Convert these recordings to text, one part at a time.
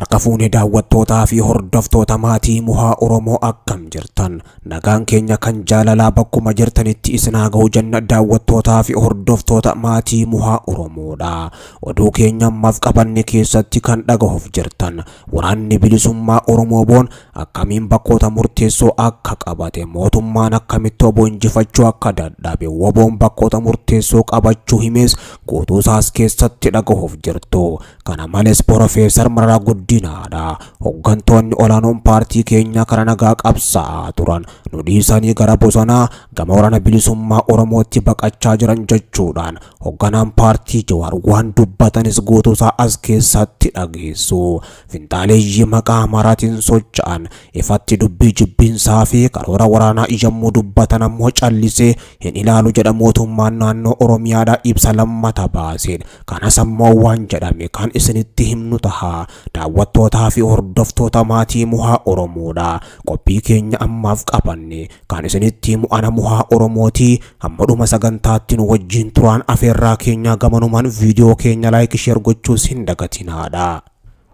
Harka fuune daawwattootaa fi hordoftoota maatii Muhaa Oromoo, akkam jirtan? Nagaan keenya kan jaalalaa bakkuma jirtanitti isin haa ga'u jenna. Daawwattootaa fi hordoftoota maatii Muhaa Oromoodha. Oduu keenya ammaaf qabanne keessatti kan dhagahuuf jirtan: waraanni bilisummaa Oromoo boon akkamiin bakkoota murteessoo akka qabate, mootummaan akkamitti obbo injifachuu akka dadhabe, woboon bakkoota murteessoo qabachuu himees guutuusaas keessatti dhagahuuf jirtu. Kana malees Profeesar Mararaa Guddinaadha. Hooggantoonni olaanoon paartii keenyaa karaa nagaa qabsaa'aa turan nu dhiisanii gara bosonaa gama waraana bilisummaa Oromootti baqachaa jiran jechuudhaan hoogganaan paartii Jawaar waan dubbatanis guutuusaa as keessatti dhageessu. Finxaaleeyyii maqaa Amaaraatiin socho'an ifatti dubbii jibbiinsaa fi karoora waraanaa yommuu dubbatan ammoo callisee hin ilaalu jedha mootummaan naannoo Oromiyaadhaa ibsa lammata baaseen. Kanas ammoo waan jedhame kan isinitti himnu taha. Daawwattootaa fi hordoftoota maatii Muhaa Oromoodha. Qophii keenya ammaaf qabanne kan isinitti himu ana Muhaa Oromootii. Hamma dhuma sagantaatti nu wajjin turaan afeerraa keenya. Gamanumaan viidiyoo keenya like, share gochuus hin dagatinaadha.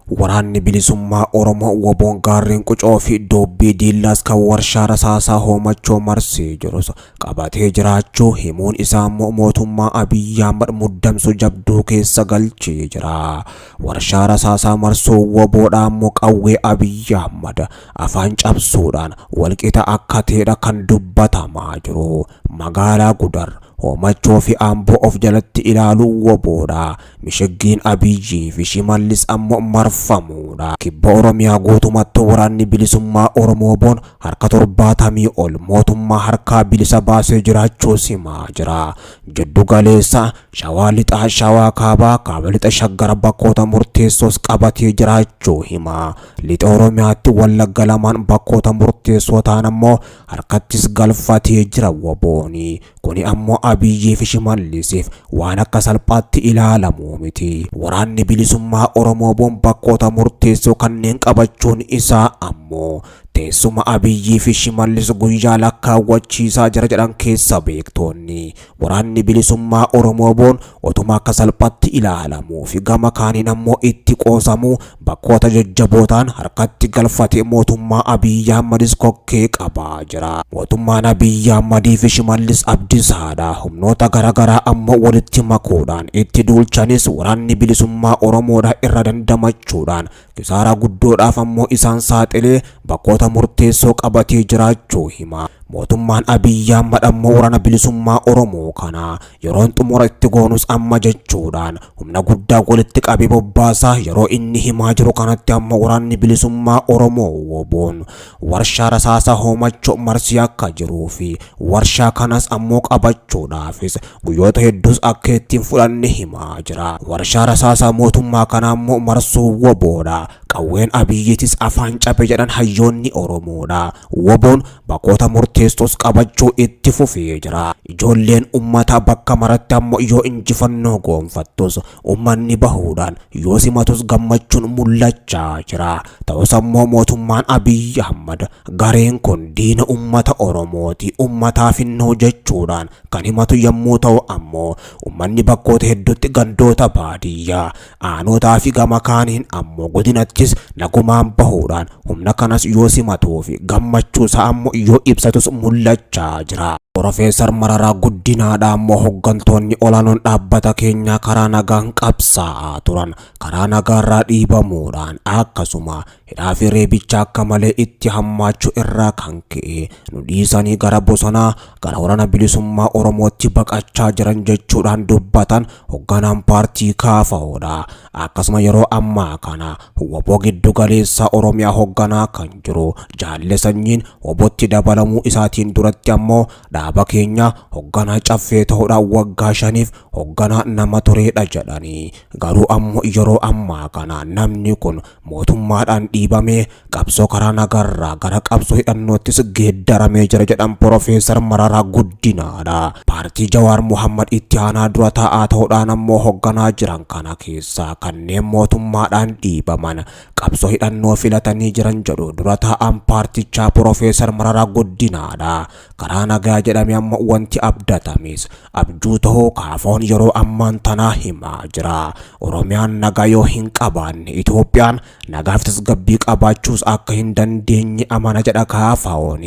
Waraanni bilisummaa Oromoo woboon gaarreen Qucoo fi Doobbii Diillaas kan warshaa rasaasaa Hoomachoo marsee jirus qabatee jiraachuu himuun isaa immoo mootummaa Abiyyi Ahmad muddamsu jabduu keessa galchee jira. Warshaa rasaasaa marsuu woboodhaa immoo qawwee Abiyyi Ahmad afaan cabsuudhaan walqixa akka ta'edha kan dubbatamaa jiru. Magaalaa Gudar, Hoomachoo fi Amboo of jalatti ilaaluu woboodha. Mishiggiin Abiyyii fi Shimallis ammoo marfamuudha. Kibba Oromiyaa guutumatti waraanni bilisummaa Oromoo boon harka 70 ol mootummaa harkaa bilisa baasee jiraachuu simaa jira. Jiddu galeessa Shawaa Lixaa, Shawaa Kaabaa, Kaaba Lixa Shaggar bakkoota murteessoos qabatee jiraachuu hima. Lixa Oromiyaatti Wallagga lamaan bakkoota murteessoo ta'an ammoo harkattis galfatee jira wobooni. Kuni ammoo Abiyyii fi Shimallisiif waan akka salphaatti ilaalamu miti. Waraanni bilisummaa Oromoo boon bakkoota murteessoo kanneen qabachuun isaa ammoo teessuma Abiyyii fi Shimallis guyyaa lakkaawwachiisaa jira jedhan keessa beektoonni. Waraanni bilisummaa Oromoo boon otuma akka salphaatti ilaalamuu fi gama kaaniin ammoo itti qoosamuu bakkoota jajjabootaan harkatti galfatee mootummaa Abiyyi Ahmadis kokkee qabaa jira. Mootummaan Abiyyi Ahmadii fi Shimallis Abdiisaadha. Humnoota garaagaraa ammoo walitti makuudhaan itti duulchanis waraanni bilisummaa Oromoodha irra dandamachuudhaan kisaaraa guddoodhaaf ammoo isaan saaxilee bakkoota murteessoo qabatee jiraachuu hima. Mootummaan Abiyyi Ahmad ammoo waraana bilisummaa Oromoo kana yeroon xumura itti goonus amma jechuudhaan humna guddaa walitti qabee bobbaasaa yeroo inni himaa jiru kanatti ammoo waraanni bilisummaa Oromoo woboon warshaa rasaasa Hoomachoo marsii akka jiruu fi warshaa kanas ammoo qabachuudhaafis guyyoota hedduus akka ittiin fudhanne himaa jira. Warshaa rasaasaa mootummaa kana ammoo marsuu woboodha. Qawween Abiyyiitis afaan cabe jedhan hayyoonni Oromoodha. Woboon bakkoota murteessoos qabachuu itti fufee jira. Ijoolleen uummataa bakka maratti ammoo yoo injifannoo goonfattus uummanni bahuudhaan yoo simatus gammachuun mul'achaa jira. Ta'us ammoo mootummaan Abiyyi Ahmad gareen kun diina uummata Oromooti, uummataaf hin jechuudhaan kan himatu yommuu ta'u, ammoo uummanni bakkoota hedduutti gandoota baadiyyaa, aanotaa fi gama kaaniin ammoo godinattis nagumaan bahuudhaan humna kanas yoo simatuu fi gammachuusaa ammoo yoo ibsatus mul'achaa jira. Profeesar Mararaa Guddinaadha ammoo hooggantoonni olaanoon dhaabbata keenyaa karaa nagaan qabsaa'aa turan karaa nagaarraa dhiibamuudhaan, akkasuma hidhaa fi reebicha akka malee itti hammaachuu irraa kan ka'e nu dhiisanii gara bosonaa gara waraana bilisummaa Oromootti baqachaa jiran jechuudhaan dubbatan hoogganaan paartii KFOdha. Akkasuma yeroo ammaa kana woboo giddu galeessa Oromiyaa hoogganaa kan jiru Jaalle Sanyiin wobotti dabalamuu isaatiin duratti ammoo dhaaba keenya hoogganaa caffee ta'uudhaan waggaa 5f hoogganaa nama turedha jedhanii, garuu ammoo yeroo ammaa kana namni kun mootummaadhaan dhiibamee qabsoo karaa nagarraa gara qabsoo hidhannoottis geeddaramee jira jedhan Profeesar Mararaa Guddinaadha. Paartii Jawaar Muhammad itti aanaa dura taa'aa ta'uudhaan ammoo hoogganaa jiran kana keessaa kanneen mootummaadhaan dhiibaman qabsoo hidhannoo filatanii jiran jedhu dura taa'aan paartichaa Profeesar Mararaa Guddinaadha. Karaa nagaa jedhamee ammoo wanti abdatames abjuu tahuu KFO'n yeroo ammaan tanaa himaa jira. Oromiyaan nagaa yoo hin qabaanne Itoophiyaan nagaa fi tasgabbii qabaachuus akka hin dandeenye amana jedha KFO'n.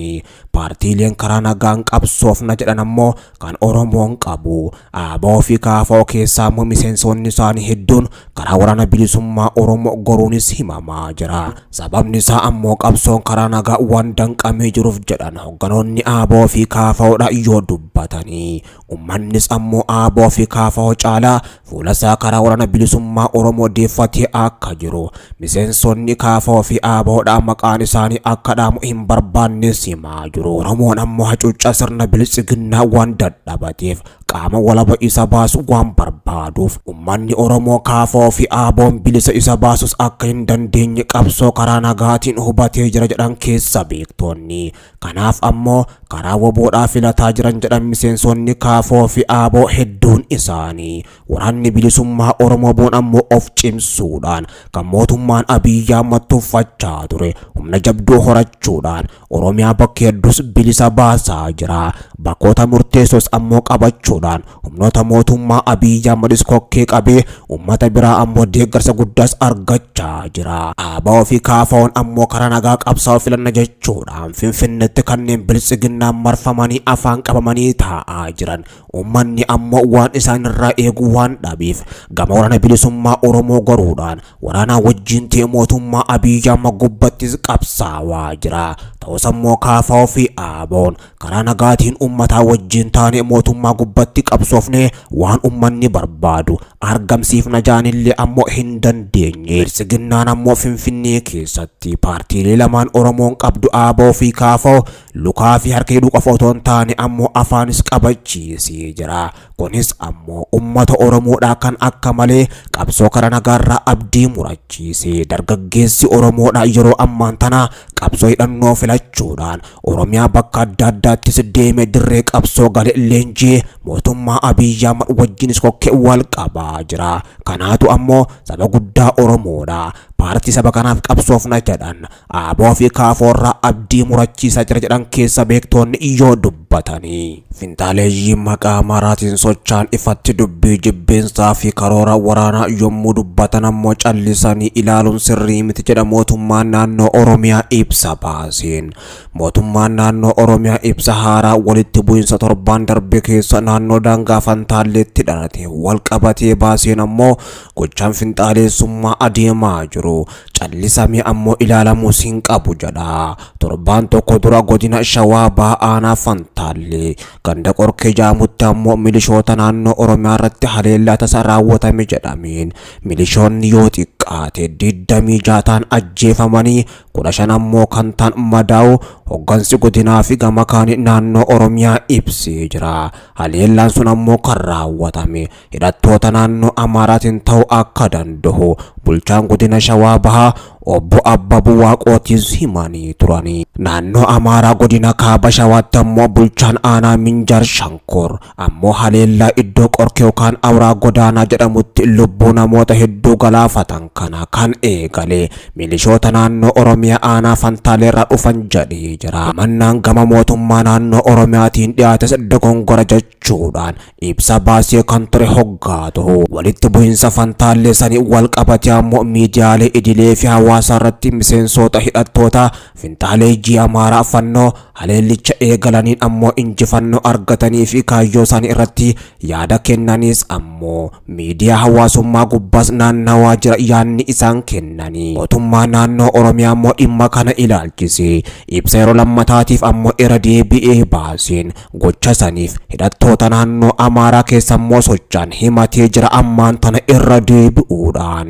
Paartiileen karaa nagaan qabsoofna jedhan ammoo kan Oromoon qabu. ABO fi KFO keessaa ammoo miseensonni isaanii hedduun karaa Waraana Bilisummaa Oromoo goruunis himamaa jira. Sababni isaa ammoo qabsoon karaa nagaa waan danqamee jiruuf jedhan hogganoonni ABO fi KFO dha yoo dubbatanii. Ummannis ammoo ABO fi KFO caalaa fuula isaa karaa Waraana Bilisummaa Oromoo deeffatee akka jiru miseensonni KFO fi ABO dha maqaan isaanii akka dhaamu hin barbaannes himaa jiru. Oromoon ammoo hacuuccaa sirna biltsiginnaa waan dadhabateef qaama walaba isa baasu waan barbaaduuf ummanni Oromoo KFO fi ABO'n bilisa isa baasus akka hin dandeenye qabsoo karaa nagaatiin hubatee jira jedhan keessa beektonni. Kanaaf ammoo karaa WBOdhaa filataa jiran jedhan miseensonni KFO fi ABO hedduun isaanii. Waraanni Bilisummaa Oromoo boon ammoo of cimsuudhaan kan mootummaan Abiyyi Ahmad tuffachaa ture humna jabduu horachuudhaan Oromiyaa bakka hedduus bilisa baasaa jira. Bakkoota murteessos ammoo qabachuudhaan humnoota mootummaa Abiyyi Ahmadis kokkee qabee uummata biraa ammoo deeggarsa guddaas argachaa jira. ABO fi KFO'n ammoo karaa nagaa qabsaa'uu filanna jechuudhaan Finfinneetti kanneen biltsiginnaan marfamanii afaan qabamanii taa'aa jiran. Uummanni ammoo waan isaan irraa eegu waan dhabeef gama Waraana Bilisummaa Oromoo goruudhaan waraanaa wajjin ta'e mootummaa Abiyyi Ahmad gubbattis qabsaawaa jira. Ta'us ammoo KFO fi ABO'n karaa nagaatiin uummataa wajjin taane mootummaa gubbatti qabsoofne waan uummanni barbaadu argamsiifna jaanillee ammoo hin dandeenye. Biltsiginnaan ammoo Finfinnee keessatti paartiilee lamaan Oromoon qabdu ABO fi KFO lukaa fi harka hidhuu qofa otoo hin taane ammoo afaanis qabachiisee jira. Kunis ammoo uummata Oromoodhaa kan akka malee qabsoo karaa nagaarraa abdii murachiise. Dargaggeessi Oromoodhaa yeroo ammaan tana qabsoo hidhannoo filachuudhaan Oromiyaa bakka adda addaattis deemee dirree qabsoo gale leenjii mootummaa Abiyyi Ahmad wajjinis kokkee wal qabaa jira. Kanaatu ammoo saba guddaa Oromoodha. Paartii saba kanaaf qabsoofna jedhan ABO fi KFO irraa abdii murachiisaa jira jedhan keessa beektoonni yoo dubbatanii. Finxaaleeyyii maqaa Amaaraatiin socho'an ifatti dubbii jibbiinsaa fi karoora waraanaa yommuu dubbatan ammoo callisanii ilaaluun sirrii miti jedha mootummaan naannoo Oromiyaa ibsa baaseen. Mootummaan naannoo Oromiyaa ibsa haaraa walitti bu'insa torbaan darbe keessa naannoo daangaa Fantaalleetti dhalate wal qabatee baaseen ammoo gochaan finxaaleessummaa adeemaa jiru callisamee ammoo ilaalamuus hin qabu jedha. Torbaan tokko dura godina Shawaa Bahaa aanaa Fantaallee ganda Qorkee jedhamutti ammoo milishoota naannoo Oromiyaa irratti haleellaa tasa raawwatame jedhameen milishoonni yoo xiqqaate 26 ta'an ajjeefamanii 15 ammoo kan ta'an madaa'u hoggansi godinaa fi gama kaanii naannoo Oromiyaa ibsee jira. Haleellaan sun ammoo kan raawwatame hidhattoota naannoo Amaaraatiin ta'uu akka danda'u bulchaan godina Shawaa Bahaa obbo Abbabuu Waaqootis himanii turani. Naannoo Amaaraa godina Kaaba Shawaatti ammoo bulchaan aanaa Minjaar Shankoor ammoo haleellaa iddoo Qorkee yookaan Awuraa Godaanaa jedhamutti lubbuu namoota hedduu galaafatan kana kan eegale milishoota naannoo Oromiyaa aanaa Fantaaleerraa dhufan jedhee jira. Himannaan gama mootummaa naannoo Oromiyaatiin dhiyaates dogongora jechuudhaan ibsa baasee kan ture hoggaa ta'u walitti bu'insa Fantaallee sanii wal qabatee ammoo miidiyaalee idilee fi hawaasaa irratti miseensota hidhattoota finxaaleeyyii Amaaraa Fannoo haleellicha eegalaniin ammoo injifannoo argatanii fi kaayyoo isaanii irratti yaada kennanis ammoo miidiyaa hawaasummaa gubbaas naannawaa jira yaadni isaan kennanii. Mootummaa naannoo Oromiyaa ammoo dhimma kana ilaalchise ibsa yeroo lammataatiif ammoo irra deebi'ee baaseen gocha saniif hidhattoota naannoo Amaaraa keessa ammoo socho'an himatee jira ammaan tana irra deebi'uudhaan.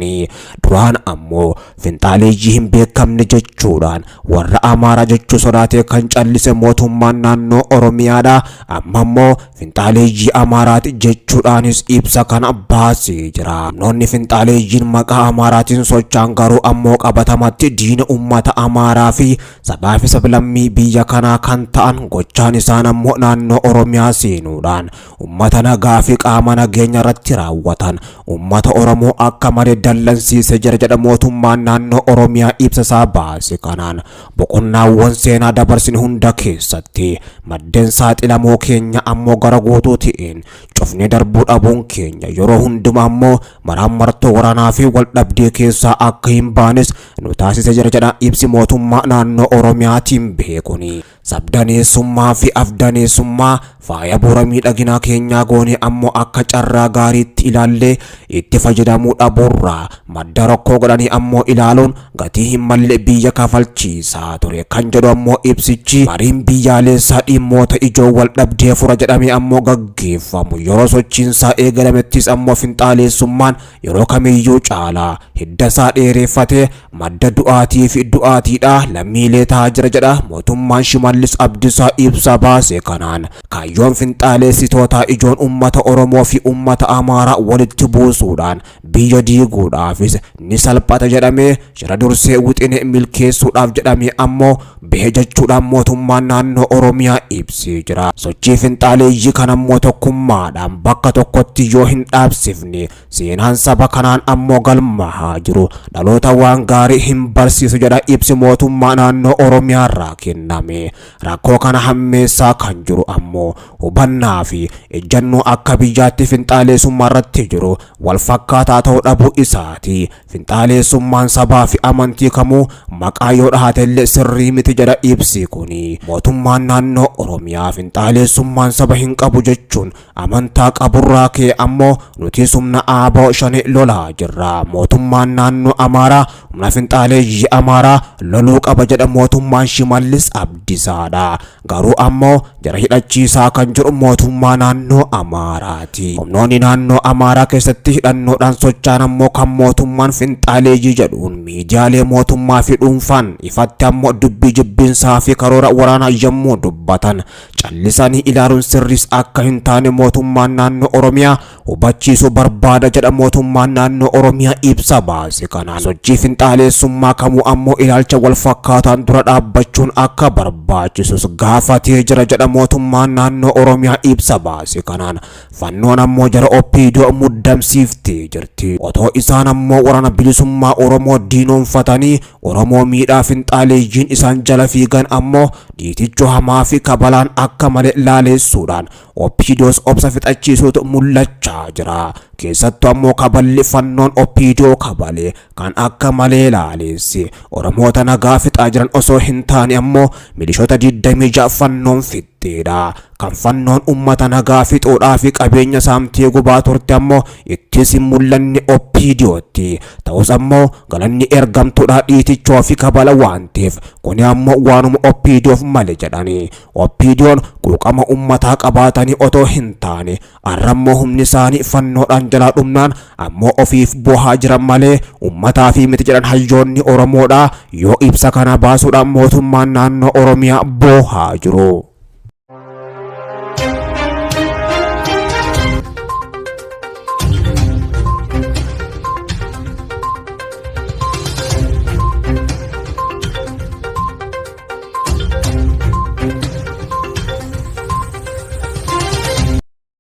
Duraan ammoo finxaaleeyyii hin beekamne jechuudhaan warra Amaaraa jechuu sodaatee kan callise mootummaan naannoo Oromiyaadha. Amma ammoo finxaaleeyyii Amaaraati jechuudhaanis ibsa kana baasee jira. Humnoonni finxaaleeyyiin maqaa Amaaraatiin socho'an garuu ammoo qabatamatti diina uummata Amaaraa fi sabaa fi sablammii biyya kanaa kan ta'an gochaan isaan ammoo naannoo Oromiyaa seenuudhaan uummata nagaa fi qaama nageenya irratti raawwatan uummata Oromoo akka malee dallansiise jira jedha mootummaan naannoo Oromiyaa ibsa isaa baase kanaan. Boqonnaawwan seenaa dabarsine hunda hunda keessatti maddeen saaxilamoo keenya ammoo gara guutuu ta'een cufnee darbuu dhabuun keenya yeroo hundumaa ammoo maraammartoo waraanaa fi waldhabdee keessaa akka hin baanes nu taasise jira jedha ibsi mootummaa naannoo Oromiyaatiin beekuni. Sabdaneessummaa fi afdaneessummaa faaya bu'uura miidhaginaa keenyaa goonee ammoo akka carraa gaariitti ilaallee itti fayyadamuu dhabuurraa madda rakkoo godhanii ammoo ilaaluun gatii hin malle biyya kafalchiisaa ture kan jedhu ammoo ibsichi, mariin biyyaalessaa dhimmoota ijoo wal dhabdee fura jedhamee ammoo gaggeeffamu yeroo sochiinsaa eegalamettis ammoo finxaaleessummaan yeroo kamiyyuu caalaa hiddasaa dheereeffatee madda du'aatii fi du'aatiidha lammiilee ta'aa jira jedha mootummaan Shimallis Abdiisaa ibsa baase kanaan. Kaayyoon finxaaleessitootaa ijoon ummata Oromoo fi ummata Amaaraa walitti buusuudhaan biyya diiguudhaafis ni salphata jedhamee shira dursee wixine milkeessuudhaaf jedhamee ammoo bahe jechuudhaan mootummaan naannoo Oromiyaa ibsee jira. Sochii finxaaleeyyii kan ammoo tokkummaadhaan bakka tokkotti yoo hin dhaabsifne seenaan saba kanaan ammoo galmahaa jiru dhaloota waan gaarii hin barsiisu jedha ibsi mootummaa naannoo Oromiyaa irraa kenname. Rakkoo kana hammeessaa kan jiru ammoo hubannaa fi ejjannoo akka biyyaatti finxaaleessummaa irratti jiru wal fakkaataa ta'uu dhabuu isaati. Finxaaleessummaan sabaa fi amantii kamuu maqaa yoo dhahate illee sirrii miti jedha ibsi kuni. Mootummaan naannoo Oromiyaa finxaaleessummaan saba hin qabu jechuun amantaa qaburraa ka'e ammoo nuti humna ABO Shanee lolaa jirra. Mootummaan naannoo Amaaraa humna finxaaleeyyii Amaaraa loluu qaba jedha mootummaan Shimallis Abdiisaadha. Garuu ammoo jara hidhachiisaa kan jiru mootummaa naannoo Amaaraati. Humnoonni naannoo Amaaraa keessatti hidhannoodhaan socho'an ammoo kan mootummaan finxaaleeyyii jedhuun miidiyaalee mootummaa fi dhuunfaan ifatti ammoo dubbii jibbinsaa fi karoora waraanaa yommuu dubbatan callisanii ilaaluun sirriis akka hin taane mootummaan naannoo Oromiyaa hubachiisuu barbaada jedha mootummaan naannoo Oromiyaa ibsa baase kanaan. Sochii finxaaleessummaa kamuu ammoo ilaalcha wal fakkaataan dura dhaabbachuun akka barbaachisus gaafatee jira jedha mootummaan naannoo Oromiyaa ibsa baase kanaan. Fannoon ammoo jara OPDO muddamsiiftee jirti. Otoo isaan ammoo waraana bilisummaa Oromoo diinoomfatanii Oromoo miidhaa finxaaleeyyiin isaan jala fiigan ammoo dhiitichoo hamaa fi kabalaan akka malee laaleessuudhaan OPDOs obsa fixachiisuutu mul'achaa jira. Keessattuu ammoo kaballi fannoon OPDO kabale kan akka malee laaleessi Oromoota nagaa fixaa jiran osoo hin taane ammoo milishoota 26 fannoon fixxeedha. Kan fannoon ummata nagaa fixuudhaa fi qabeenya saamtee gubaa turte ammoo ittis hin mul'anne OPDOtti. Ta'us ammoo galanni ergamtuudhaa dhiitichoo fi kabala waan ta'eef kuni ammoo waanuma OPDOf male jedhani. OPDOn quuqama ummataa qabaatanii otoo hin taane arrammoo humni isaanii fannoodhaan jalaa dhumnaan ammoo ofiif bohaa jiran malee ummataa fi miti jedhan hayyoonni Oromoodhaa yoo ibsa kana baasuudhaan mootummaan naannoo Oromiyaa bohaa jiru.